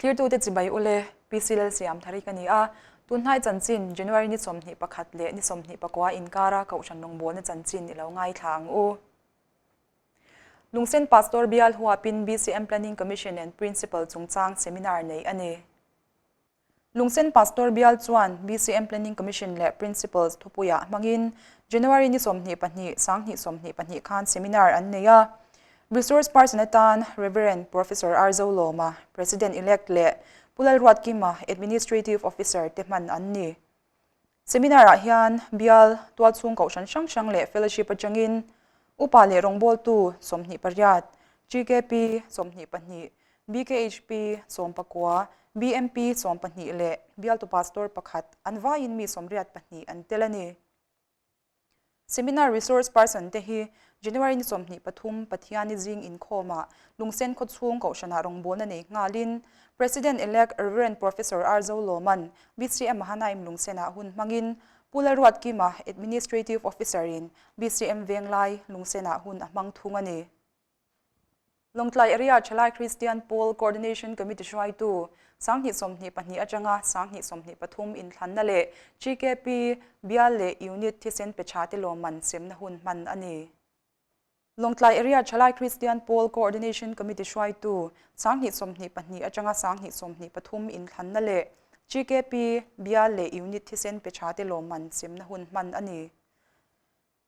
Thlirtute chibai ule, PC Lalsiamthari ka ni a, tunhnai chanchin January ni 21 leh ni 24 inkara Kohhran rawngbawlna chanchin i lo ngaithla ang u. Lungsen Pastor Bial huapin BCM Planning Commission and Principle chungchang seminar nei a ni. Lungsen Pastor Bial chuan BCM Planning Commission leh Principles thupuiah hmangin January ni 22, 2022 khan seminar an nei a. Resource person atan Rev. Professor R. Zolawma, President-elect leh Pu Lalruatkima, Administrative Officer te hman an ni. Seminar-ah hian bial, tualchhung kohhran hrang hrang leh fellowship atangin upa leh rawngbawltu 28, GKP 22, BKHP 19, BMP 12 leh bialtu pastor pakhat an vaiin mi 82 an tel a ni. Seminar resource person te hi January ni 23 Pathiani zing inkhawmah Lungsen khawchhung kohhranah rawngbawlna nei nghalin President-elect Rev. Professor R. Zolawman BCM Mahanaim Lungsenah hun hmangin Pu Lalruatkima Administrative Officer-in BCM Venglai Lungsenah hun a hmang thung a ni. Lawngtlai Area Thalai Kristian Pawl Coordination Committee hruaitu 2022 atanga 2023 inthlanna leh GKP bial leh Unit thisen pe tha te lawmman semna hun hman a ni. Lawngtlai Area Thalai Kristian Pawl Coordination Committee hruaitu 2022 atanga 2023 inthlanna leh GKP bial leh Unit thisen pe tha te lawmman semna hun hman a ni.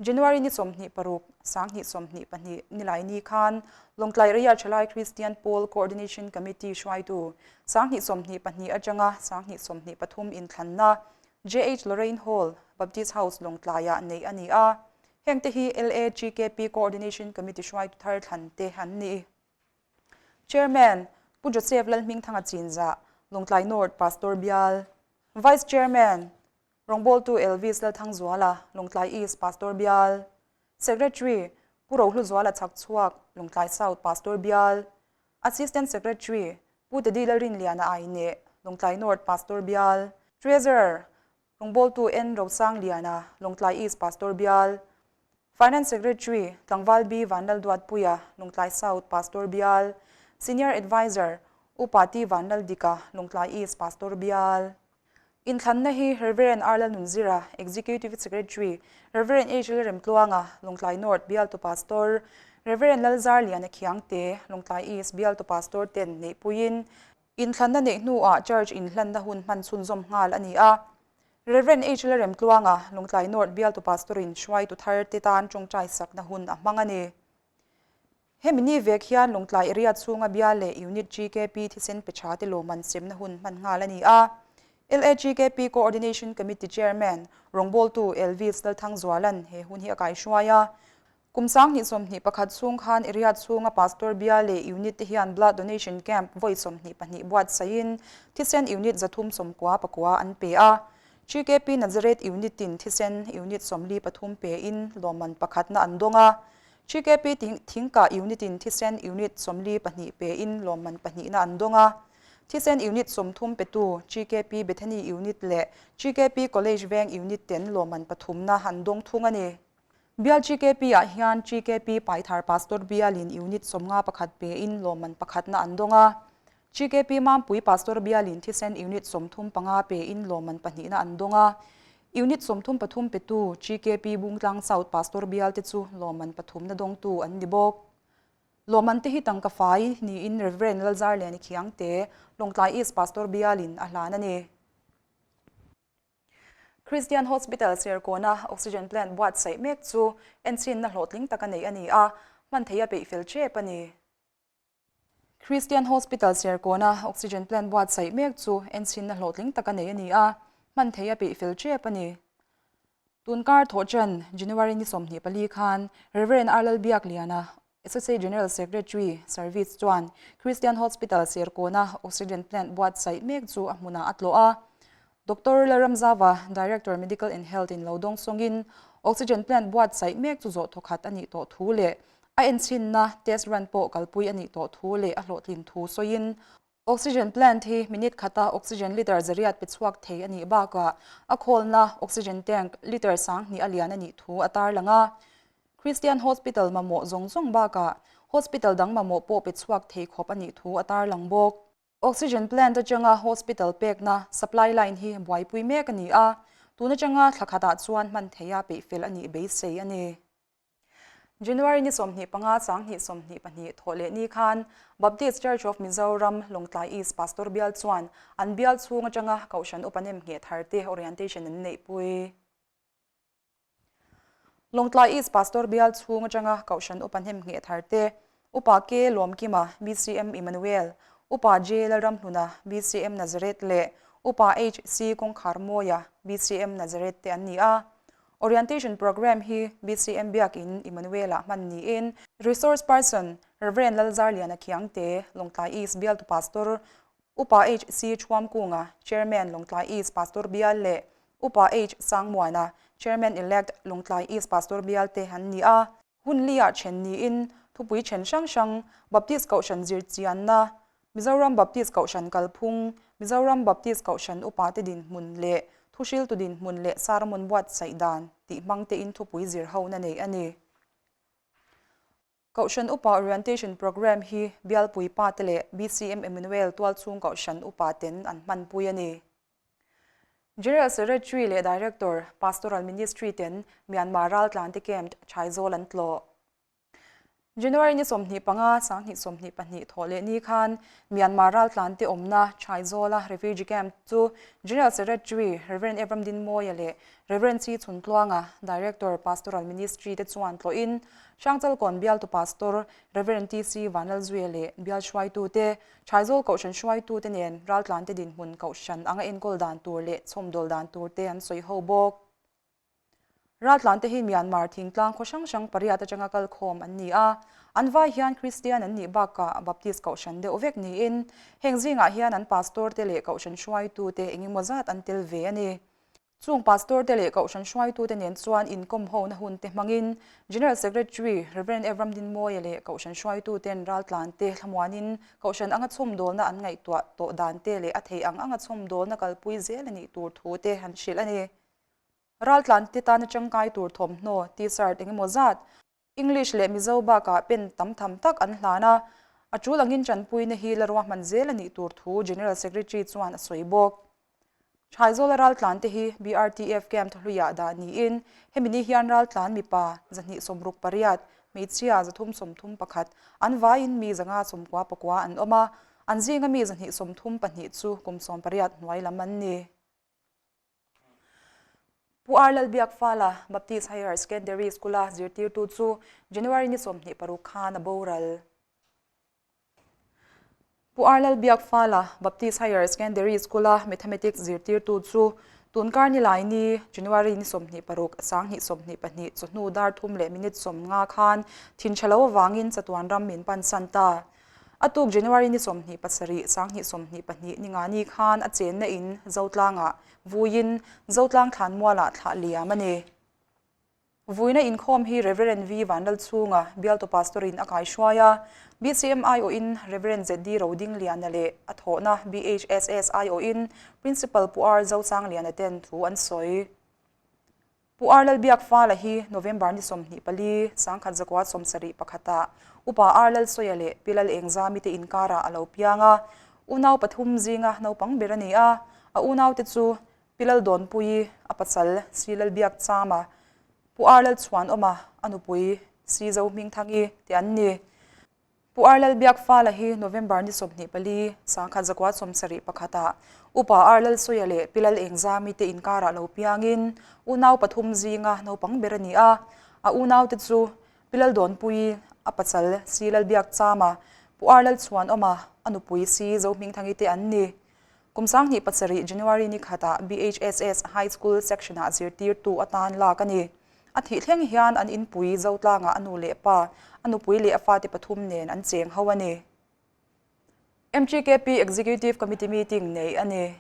January ni 26, 2022 nilai ni khan Lawngtlai Area Thalai Kristian Pawl Coordination Committee hruaitu 2022 atanga 2023 inthlanna JH Lorraine Hall, Baptist House Lawngtlaiah neih a ni a. Hengte hi LAGKP Coordination Committee hruaitu thar thlan te an ni. Chairman, Pu Joseph Lalhmingthanga Chinzah, Lawngtlai North Pastor Bial. Vice Chairman, Rawngbawltu Elvis Lalthangzuala, Lawngtlai East Pastor Bial, Secretary, Pu Rohluzuala Chhakchhuak, Lawngtlai South Pastor Bial, Assistant Secretary, Pu Teddy Lalrinliana Aine, Lawngtlai North Pastor Bial, Treasurer, Rawngbawltu N Rosangliana, Lawngtlai East Pastor Bial, Finance Secretary, Tlangval B Vanlalduatpuia, Lawngtlai South Pastor Bial, Senior Adviser, Upa T Vanlaldika, Lawngtlai East Pastor Bial. Inthlanna hi Rev. R. Lalnunzira, Executive Secretary, Rev. H. Lalremtluanga, Lawngtlai North bialtu Pastor, Rev. Lalzarliana Khiangte, Lawngtlai East bialtu Pastor ten neihpuiin inthlanna neih hnuah Church inhlanna hun hman chhunzawm nghal a ni a. Rev. H. Lalremtluanga, Lawngtlai North bialtu Pastor-in hruaitu thar te tan tawngtai sakna hun a hmang a ni. Hemi ni vek hian Lawngtlai area chhunga bial leh Unit GKP thisen pe tha te lawmman semna hun hman nghal a ni a. LAGKP Coordination Committee Chairman, rawngbawltu Elvis Lalthangzuala'n he hun hi a kaihruai a. Kum 2021 chhung khan area chhunga Pastor bial leh Unit te hian Blood Donation Camp vawi 22 buatsaihin thisen Unit 399 an pe a. GKP Nazareth Unit-in thisen Unit 43 pein lawmman pakhatna an dawng a. GKP Thingkah Unit-in thisen Unit 42 pein lawmman pahnihna an dawng a. Thisen Unit 30 petu GKP Bethany Unit leh GKP College Veng Unit ten lawmman pathumna an dawng thung a ni. Bial GKP-ah hian GKP Paithar Pastor Bialin Unit 51 pein lawmman pakhatna an dawng a. GKP Mampui Pastor Bialin thisen Unit 35 pein lawmman pahnihna an dawng a. Unit 33 petu GKP Bungtlang South Pastor Bial te chu lawmman pathumna dawngtu an ni bawk. Lawmman te hi tangka fai niin Rev. Lalzarliani Khiangte, Lawngtlai East Pastor Bialin a hlan a ni. Christian Hospital Serkawna Oxygen Plant buatsaih mek chu enchinna hlawhtling taka neih a ni a, hman theih a peih fel tep a ni. Christian Hospital Serkawna Oxygen Plant buatsaih mek chu enchinna hlawhtling taka nei a ni a, hman theih a peih fel tep a ni. Tunkar thawhṭan January ni 24 khan Rev. R. Lalbiakliana, Associate General Secretary, Service chuan Christian Hospital Serkawna Oxygen Plant buatsaih mek chu a hmunah a tlawh a. Doctor Lalramzava, Director Medical and Health in lo dawng sawngin Oxygen Plant buatsaih mek chu zawh thawkhat a nih tawh thu leh A enchinna test run pawh kalpui a nih tawh thu leh a hlawhtlin thu sawiin, Oxygen plant hi minute khata oxygen litre zariat pe chhuak thei a nih bakah a khawlna oxygen tank litre 2000 a lian a nih thu a tarlang a. Christian Hospital mamawh zawng zawng bakah hospital dang mamawh pawh pe chhuak thei khawp a nih thu a tarlang bawk. Oxygen plant atanga hospital pekna supply line hi buaipui mek a ni a, tun atanga thla khatah chuan hman theiha peihfel a nih beisei a ni. January ni 25 2022 thawh leh ni khan Baptist Church of Mizoram Lawngtlai East Pastor Bial chuan an bial chhung atanga Kohhran Upa nem ngheh thar te orientation an neihpui. Lawngtlai East Pastor Bial chhung atanga Kohhran Upa hnem ngheh thar te, Upa K Lawmkima, BCM Emmanuel, Upa J Lalramhluna, BCM Nazareth leh Upa HC Kawngkhar Mawia, BCM Nazareth te an ni a. Orientation Programme hi BCM Biakin Emmanuel-ah hman niin Resource Person Rev Lalzarliana Khiangte, Lawngtlai East Bialtu Pastor, Upa HC Thuamkunga, Chairman Lawngtlai East Pastor Bial leh Upa H Sangmuana, Chairman-elect Lawngtlai East Pastor Bial te an ni a. Hun liah then niin thupui then hrang hrang Baptist Kohhran zirchianna, Mizoram Baptist Kohhran kalphung, Mizoram Baptist Kohhran upate dinhmun leh thuhriltu dinhmun leh sermon buatsaih dan tih hmang tein thupui zir hona nei a ni. Kohhran Upa Orientation Programme hi Bialpui pate leh BCM Emmanuel tualchhung Kohhran Upa ten an hmanpui a ni. General Secretary leh Director, Pastoral Ministry ten Myanmar raltlante camp Chaizawl an tlawh. January ni 25, 2022 thawh leh ni khan Myanmar raltlante awmna Chaizawla refugee camp chu General Secretary Rev. Evram Dinmawia leh Rev. Chi Chhuntluanga, Director, Pastoral Ministry te chuan tlawhin Hrangchalkawn bialtu Pastor Rev. TC Vanlalzuia leh bial hruaitute, Chaizawl Kohhran hruaitute nen raltlante dinhmun Kohhran anga enkawl dan tur leh chhawmdawl dan turte an sawi ho bawk. Raltlante hi Myanmar thingtlang khaw hrang hrang pariat atanga kalkhawm an ni a, an vai hian Kristian an nih bakah Baptist Kohhran deuh vek niin heng zingah hian an pastor te leh Kohhran hruaitute eng emaw zat an tel ve a ni. Chung pastor te leh Kohhran hruaitute nen chuan inkawm hona hun te hmangin General Secretary Rev. Evram Dinmawia leh Kohhran hruaituten raltlante thlamuanin Kohhran anga chhawmdawlna an ngaihtuah tawh dan te leh a theih ang anga chhawmdawlna kalpui zel a nih tur thu te an hrilh a ni. Raltlan te tana tangkai tur thawmhnaw, T-shirt engemaw zat, English leh Mizo bakah pen tam tham tak an hlan a, a tul angin tanpuina hi la ruahman zel a nih tur thu General Secretary chuan a sawi bawk. Thaizawla raltlan te hi BRTF camp thawhluiah dah niin hemi ni hian raltlan mipa 268, hmeichhia 331, an vaiin mi 599 an awm a, an zinga mi 232 chu kum 18 hnuai lam an ni. Pu R Lalbiakfala, Baptist Higher Secondary School-a zirtirtu chu January ni 26 khan a boral. Pu R Lalbiakfala, Baptist Higher Secondary School-a Mathematics zirtirtu chu tunkar ni lai ni January ni 26, 2022 chawhnu dar thum leh minute 50 khan thinṭha lo avangin chatuan ram min pansan ta. A tuk January ni 27, 2022 ni nga ni khan a chenna in Zotlangah vuiin Zotlang thlanmualah thlah liam a ni. Vuina inkhawm hi Rev. V Vanlalchhunga, Bialtu Pastor-in a kaihruai a, BCM aiawhin Rev. ZD Rodingliana leh a thawhna BHSS aiawhin Principal Pu R Zosangliana ten thu an sawi. Pu R Lalbiakfala hi November ni 24, 1971 ah Upa R Lalsawia leh Pi Lal Engzami te inkarah a lo piang a, unau pathum zinga naupang ber a ni a, a unaute chu Pi Laldawnpuii, a pasal Si Lalbiakchama, Pu R Lalchhuanawma, a nupui Si Zohmingthangi te an ni. Pu R Lalbiakfala hi November ni 24, 1971 ah Upa R Lalsawia leh Pi Lal Engzami te inkarah lo piangin unau pathum zinga naupang ber a ni a. A unaute chu Pi Laldawnpuii, a pasal Si Lalbiakchama, Pu R Lalchhuanawma, a nupui Si Zohmingthangi te an ni. Kum 2007 January ni khatah BHSS High School section-ah zirtirtu atan lak a ni. A thih thleng hian an inpui Zotlangah a nu leh pa, a nupui leh a fate pathum nen an cheng ho a ni. MGKP Executive Committee meeting nei a ni.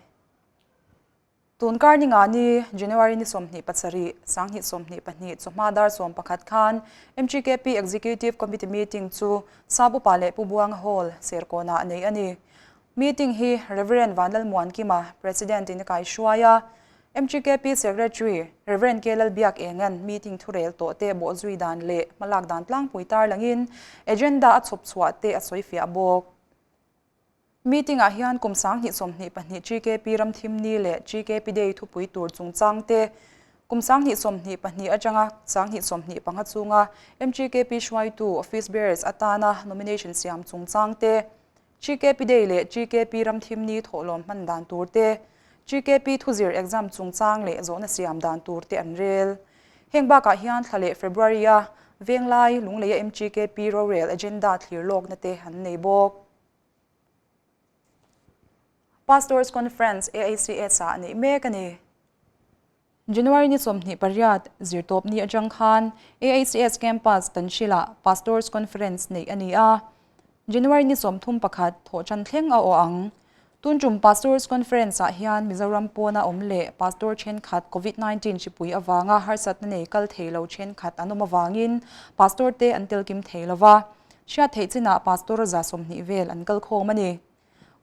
Tunkar ni nga ni, January ni 27, 2022 chawhma dar 11 khan MGKP Executive Committee meeting chu Sap Upa leh Pu Buanga Hall, Serkawnah nei a ni. Meeting hi Rev. Vanlalmuankima, President in a kaihruai a, MGKP Secretary Rev. K Lalbiak Engan meeting thurel tawh te bawhzui dan leh hmalak dan tlangpui tarlangin agenda a chhawp chhuah te a sawi fiah bawk. Meeting ah hian kum 2022 GKP Ramthimni leh GKP Day thupui tur chungchang te, kum 2022 atanga 2025 chhunga MGKP hruaitu Office Bearers atana nomination siam chungchang te, GKP Day leh GKP Ramthimni thawhlawm hman dan tur te, GKP thuzir exam chungchang leh zawhna siam dan tur te an rel. Heng bakah hian thla leh February-a Venglai Lungleia MGKP rorel agenda thlir lawkna te an nei bawk. Pastors Conference AICS ah neih mek a ni. January ni 28, zirtawp ni atang khan AICS Campus Tanhril-ah Pastors Conference neih a ni a. January ni 31, thawhtan thleng a aw ang. Tun tum Pastors Conference ah hian Mizoram pawna awm leh Pastor thenkhat Covid 19 hripui avanga harsatna nei kal thei lo thenkhat an awm avangin Pastor te an telkim thei lova. Hriat theih chinah Pastor 20 vel an kal khawm a ni.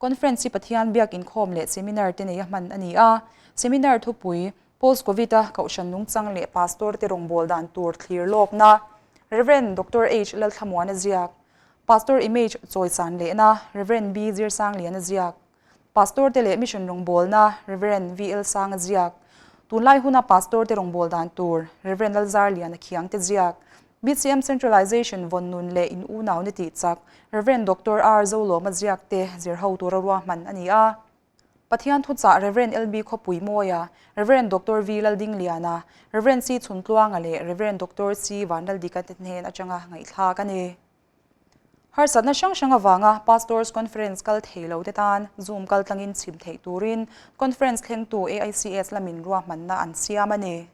Conference hi Pathian biak inkhawm leh seminar te neia hman a ni a. Seminar thupui, Post Covid a Kohhran nungchang leh Pastor te rawngbâwl dan tur thlir lawkna, Rev. Doctor H. Lalthlamuana ziak, Pastor Image chawisan lehna, Rev. B. Zirsangliana ziak, Pastor te leh Mission rawngbâwlna, Rev. VL Sanga ziak, Tunlai huna Pastor te rawngbâwl dan tur, Rev. Lalzarliana Khiangte ziak, BCM Centralization vawn nun leh in unau ni tih chak, Rev. Doctor R. Zolawma ziak te zir ho tura ruahman a ni a. Pathian thuchah Rev. LB Khawpui Mawia, Rev. Doctor V. Laldingliana, Rev. C. Chhuntluanga leh Rev. Doctor C. Vanlaldika te hnen atanga ngaihthlak a ni. Harsatna hrang hrang avanga Pastors Conference kal thei lo te tan Zoom kal tlangin chhim theih turin Conference thlengtu AICS lamin ruahmanna an siam a ni.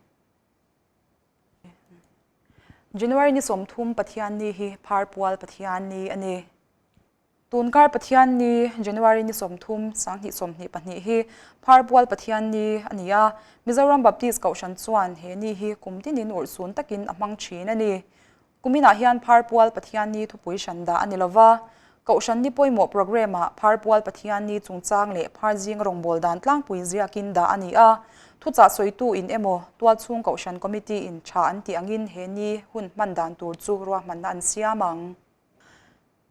January ni 30 Pathianni hi Pharpual Pathianni a ni. Tunkar Pathianni, January ni 30, 2022 hi Pharpual Pathianni a ni a, Mizoram Baptist Kohhran chuan he ni hi kum tinin urhsun takin a hmang thin a ni. Kuminah hian Pharpual Pathianni thupui hran dah a ni lova, Kohhran ni pawimawh programme-ah Pharpual Pathianni chungchang leh phar zing rawngbâwl dan tlangpui ziakin dah a ni a. Thuchah sawitu in emaw, tualchhung Kohhran Committee in tha an tih angin he ni hun hman dan tur chu ruahmanna an siam ang.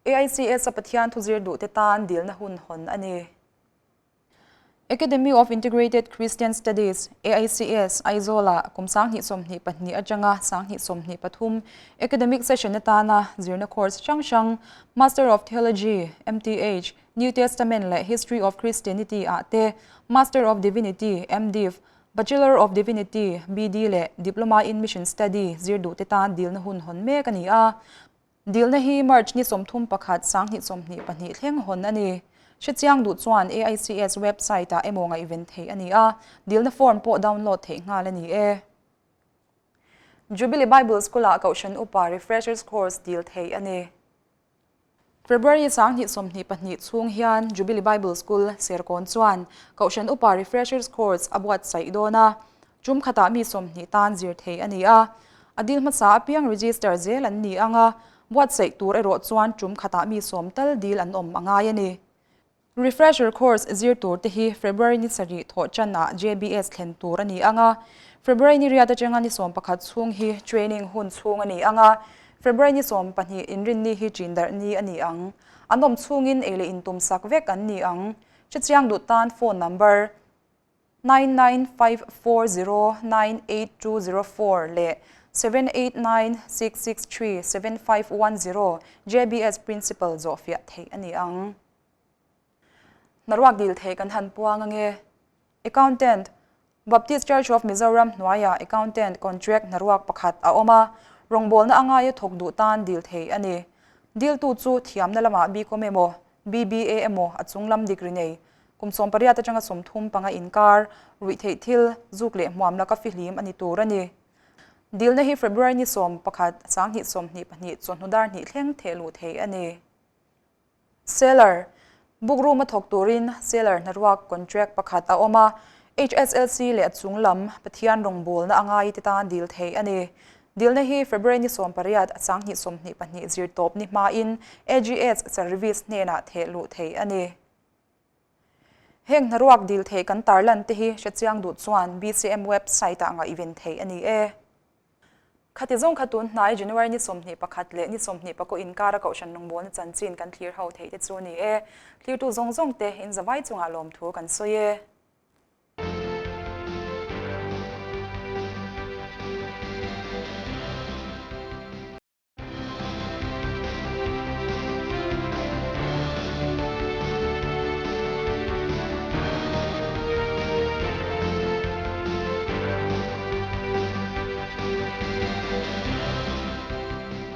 AICS a Pathian thuzir duhte tan dilna hun hawn a ni. Academy of Integrated Christian Studies, AICS, Aizawl-ah kum 2022 atanga 2023 academic session atana zirna course hrang hrang Master of Theology, MTH, New Testament leh History of Christianity ah te, Master of Divinity, MDiv, Bachelor of Divinity, BD, leh Diploma in Mission Study zir duhte tan dilna hun hawn mek a ni a. Dilna hi March ni 31, 2022 thleng hawn a ni. Hrechiang duh chuan AICS website ah emaw ngaihven theih a ni a, dilna form pawh download theih nghal a ni e. Jubilee Bible School ah Kohhran Upa Refreshers Course dil theih a ni. February 2022 chhung hian Jubilee Bible School, Serkawn chuan Kohhran Upa Refreshers Course a buatsaih dawn a, Tum khatah mi 20 tan zir theih a ni a, a dil hmasa apiang register zel an ni ang a, buatsaih tur erawh chuan tum khatah mi 10 tal dil an awm a ngai a ni. Refresher course zir tur te hi February ni 7 thawh chanah JBS thlen tur a ni ang a, February ni 8 atanga ni 11 chhung hi training hun chhung a ni ang a, February ni 12 inrinni hi chindarh ni a ni ang. An awm chhungin ei leh intum sak vek an ni ang. Hrechiang duh tan phone number. 9954098204 leh 7896637510 JBS Principal zawhfiah theih a ni ang. Hnaruak dil theih kan han puang ange. Accountant, Baptist Church of Mizoram hnuaiah Accountant Contract hnaruak pakhat a awm a, rawngbawlna angaia thawk duh tan dil theih a ni. Diltu chu thiamna lamah bik awm emaw, BBA emaw a chunglam degree nei Kum 18 atanga 35 inkar, ruihtheih thil, zuk leh hmuam laka fihlim a ni tur a ni. Dilna hi February ni 11, 2022 chawhnu dar hnih thleng theh luh theih a ni. Seller, Book room a thawk turin seller hnaruak contract pakhat a awm a, HSLC leh a chung lam Pathian rawngbawlna a ngai te tan dil theih a ni. Dilna hi February ni 18, 2022 zirtawp ni hmain AGS Service hnenah theh luh theih a ni. Heng hnaruak dil theih kan tarlan te hi hrechiang duh chuan BCM website ah ngaihven theih a ni e. Khati zawng kha tun hnai January ni 21 leh ni 24 inkara kohhran rawngbawlna chanchin kan thlir ho theih te chu a ni e. Thlirtu zawng zawng te in zavai chungah lawmthu kan sawi e.